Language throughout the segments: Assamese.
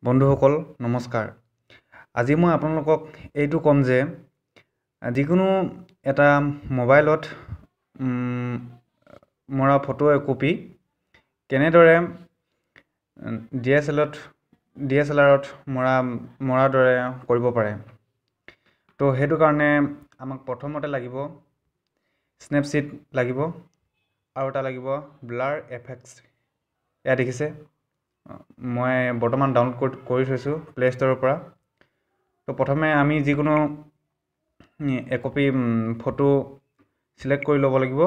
বন্ধুসকল নমস্কাৰ। আজি মই আপোনালোকক এইটো ক'ম যে যিকোনো এটা মোবাইলত মৰা ফটো একপি কেনেদৰে ডি এছ এল আৰত মৰাৰ দৰে কৰিব পাৰে। তো সেইটো কাৰণে আমাক প্ৰথমতে লাগিব স্নেপচিট লাগিব আৰু এটা লাগিব ব্লাৰ এফেক্টছ। এয়া দেখিছে, মই বৰ্তমান ডাউনলোড কৰি থৈছোঁ প্লে' ষ্ট'ৰৰ পৰা। তো প্ৰথমে আমি যিকোনো একপি ফটো চিলেক্ট কৰি ল'ব লাগিব।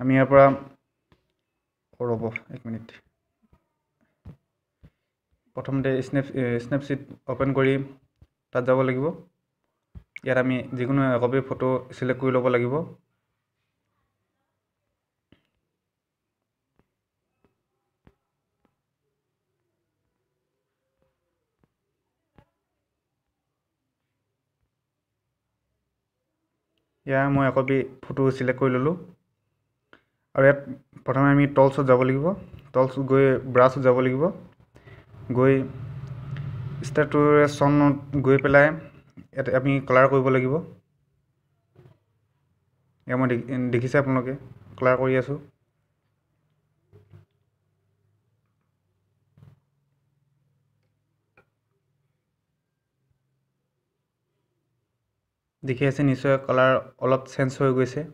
আমি ইয়াৰ পৰা ৰ'ব এক মিনিট, প্ৰথমতে স্নেপচিট অ'পেন কৰি তাত যাব লাগিব। ইয়াত আমি যিকোনো একপি ফটো চিলেক্ট কৰি ল'ব লাগিব। ইয়াৰ মই একপি ফটো চিলেক্ট কৰি ল'লোঁ আৰু ইয়াত প্ৰথমে আমি টলছত যাব লাগিব। টলছত গৈ ব্ৰাছত যাব লাগিব, গৈ ষ্টেটুৰেশ্যনত গৈ পেলাই ইয়াত আমি কালাৰ কৰিব লাগিব। এয়া মই দেখিছে আপোনালোকে, কালাৰ কৰি আছোঁ। দেখি আছে নিশ্চয় কালাৰ অলপ চেঞ্জ হৈ গৈছে।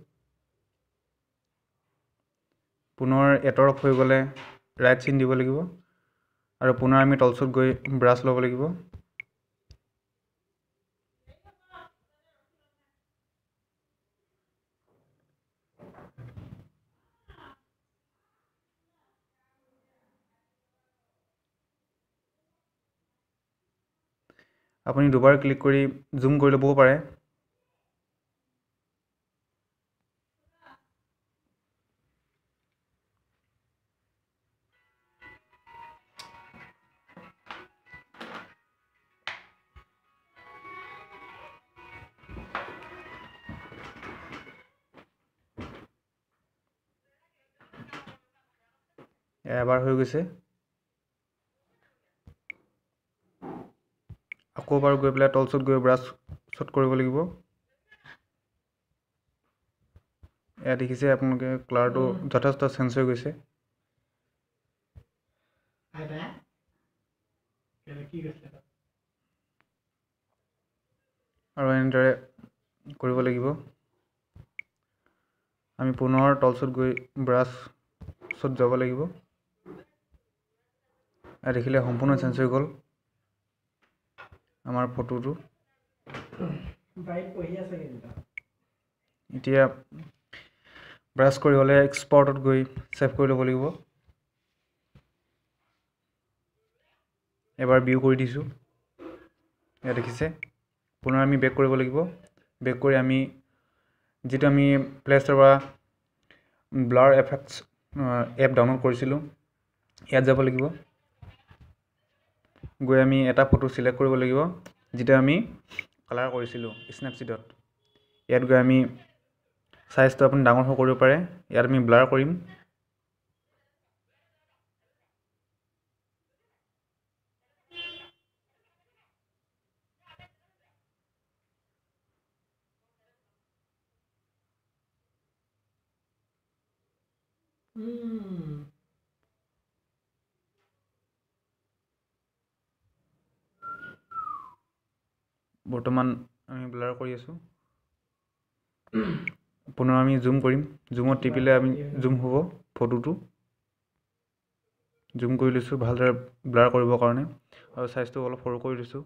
পুনৰ এতৰফ হৈ গ'লে ৰাইট চিন দিব লাগিব আৰু পুনৰ আমি টলছত গৈ ব্ৰাছ ল'ব লাগিব। আপুনি দুবাৰ ক্লিক কৰি জুম কৰি ল'বও পাৰে। এবাৰ হৈ গৈছে। আকৌ এবাৰ গৈ পেলাই টলছত গৈ ব্ৰাছত কৰিব লাগিব। এয়া দেখিছে আপোনালোকে কালাৰটো যথেষ্ট চেঞ্জ হৈ গৈছে। আৰু এনেদৰে কৰিব লাগিব। আমি পুনৰ টলছত গৈ ব্ৰাছত যাব লাগিব। দেখিলে সম্পূৰ্ণ চেঞ্জ হৈ গ'ল আমাৰ ফটোটো। এতিয়া ব্ৰাছ কৰি হ'লে এক্সপৰ্টত গৈ ছেভ কৰি ল'ব লাগিব। এবাৰ ভিউ কৰি দিছোঁ, এয়া দেখিছে। পুনৰ আমি বেক কৰিব লাগিব। বেক কৰি আমি যিটো আমি প্লে' ষ্ট'ৰৰ পৰা ব্লাৰ এফেক্টছ এপ ডাউনলোড কৰিছিলোঁ ইয়াত যাব লাগিব। গৈ আমি এটা ফটো চিলেক্ট কৰিব লাগিব যিটো আমি কালাৰ কৰিছিলোঁ স্নেপচিটত। ইয়াত গৈ আমি চাইজটো আপুনি ডাঙৰ সৰু কৰিব পাৰে। ইয়াত আমি ব্লাৰ কৰিম। বৰ্তমান আমি ব্লাৰ কৰি আছোঁ। পুনৰ আমি জুম কৰিম। জুমত টিপিলে আমি জুম হ'ব ফটোটো। জুম কৰি লৈছোঁ ভালদৰে ব্লাৰ কৰিবৰ কাৰণে আৰু চাইজটো অলপ সৰু কৰি লৈছোঁ।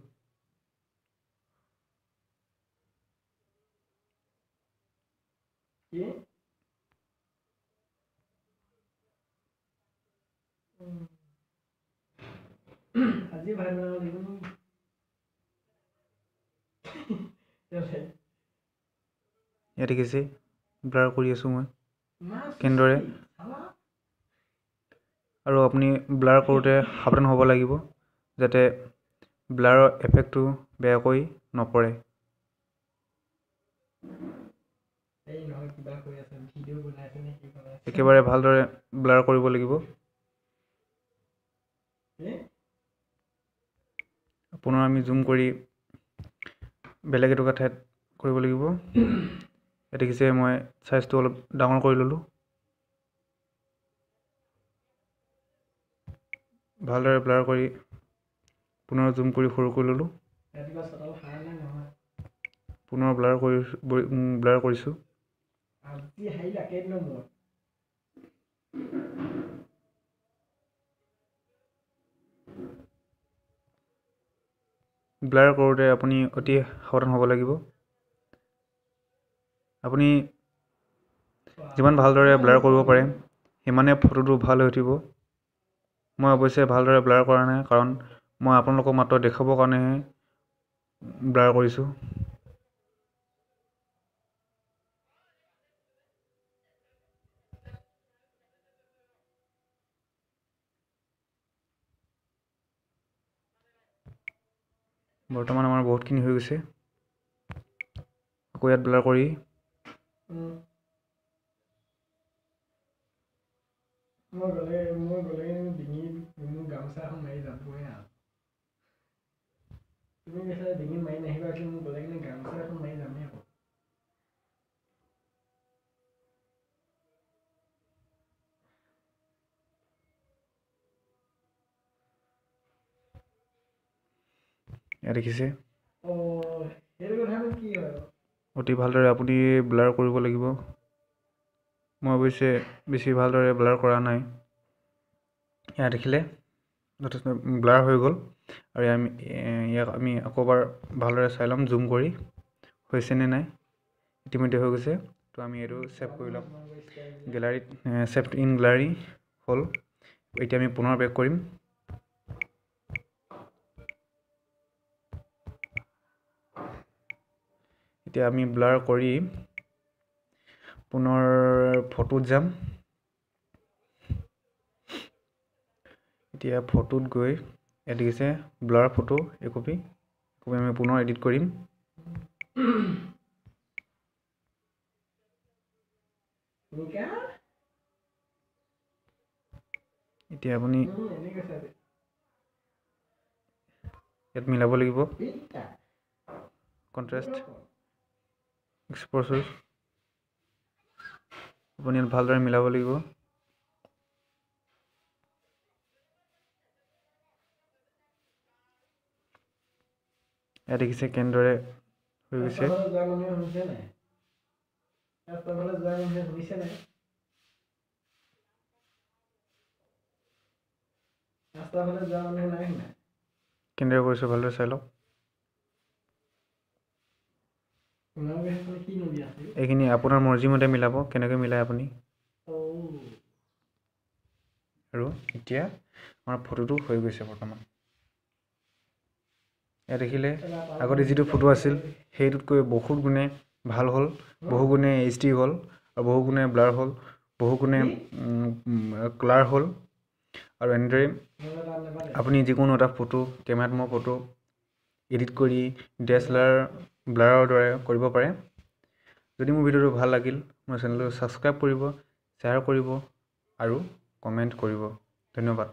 ইয়াত দেখিছে ব্লাৰ কৰি আছোঁ মই কেনেদৰে। আৰু আপুনি ব্লাৰ কৰোঁতে সাৱধান হ'ব লাগিব যাতে ব্লাৰৰ এফেক্টটো বেয়াকৈ নপৰে। একেবাৰে ভালদৰে ব্লাৰ কৰিব লাগিব। পুনৰ আমি জুম কৰি বেলেগ এটুকুৰা ঠাইত কৰিব লাগিব। দেখিছে মই চাইজটো অলপ ডাঙৰ কৰি ল'লোঁ। ভালদৰে ব্লাৰ কৰি পুনৰ জুম কৰি সৰু কৰি ল'লোঁ। পুনৰ ব্লাৰ কৰিছোঁ। ব্লাৰ কৰোঁতে আপুনি অতি সাৱধান হ'ব লাগিব। আপুনি যিমান ভালদৰে ব্লাৰ কৰিব পাৰে সিমানে ফটোটো ভাল হৈ উঠিব। মই অৱশ্যে ভালদৰে ব্লাৰ কৰা নাই, কাৰণ মই আপোনালোকক মাত্ৰ দেখুৱাবৰ কাৰণেহে ব্লাৰ কৰিছোঁ। বৰ্তমান আমাৰ বহুতখিনি হৈ গৈছে। আকৌ ইয়াত ব্লাৰ কৰি মই গ'লে ডিঙিত মোৰ গামোচা এখন মাৰি যাবই আৰু। তুমি কৈছা ডিঙিত মাৰি নাহিবা, কিন্তু মোৰ গ'লে কিনে গামোচা এখন মাৰি যামেই আকৌ। দেখিছে অতি ভালদৰে আপুনি ব্লাৰ কৰিব লাগিব। মই অৱশ্যে বেছি ভালদৰে ব্লাৰ কৰা নাই। এয়া দেখিলে যথেষ্ট ব্লাৰ হৈ গ'ল। আৰু ইয়াক আমি আকৌ এবাৰ ভালদৰে চাই ল'ম জুম কৰি হৈছেনে নাই। ইতিমধ্যে হৈ গৈছে। তো আমি এইটো ছেভ কৰি ল'ম গেলাৰীত। ছেভ ইন গেলাৰী হ'ল। এতিয়া আমি পুনৰ বেক কৰিম। এতিয়া আমি ব্লাৰ কৰি পুনৰ ফটোত যাম। এতিয়া ফটোত গৈ ইয়াত দেখিছে ব্লাৰ ফটো একপি আমি পুনৰ এডিট কৰিম। এতিয়া আপুনি ইয়াত মিলাব লাগিব কণ্ট্ৰাষ্ট, এক্সপ'জাৰ। আপুনি ইয়াত ভালদৰে মিলাব লাগিব। ইয়াত দেখিছে কেনেদৰে হৈ গৈছে। কেনেদৰে কৰিছোঁ ভালদৰে চাই লওক। এইখিনি আপোনাৰ মৰ্জিমতে মিলাব, কেনেকৈ মিলায় আপুনি। আৰু এতিয়া আমাৰ ফটোটো হৈ গৈছে বৰ্তমান। ইয়াত দেখিলে আগতে যিটো ফটো আছিল সেইটোতকৈ বহুত গুণে ভাল হ'ল, বহু গুণে এইচ ডি হ'ল, আৰু বহু গুণে ব্লাৰ হ'ল, বহু গুণে ক্লাৰ হ'ল। আৰু এনেদৰে আপুনি যিকোনো এটা ফটো কেমেৰাত মই ফটো এডিট কৰি DSLR ব্লাৰৰ দৰে কৰিব পাৰে। যদি মোৰ ভিডিঅ'টো ভাল লাগিল মোৰ চেনেলটো ছাবস্ক্ৰাইব কৰিব, শ্বেয়াৰ কৰিব আৰু কমেণ্ট কৰিব। ধন্যবাদ।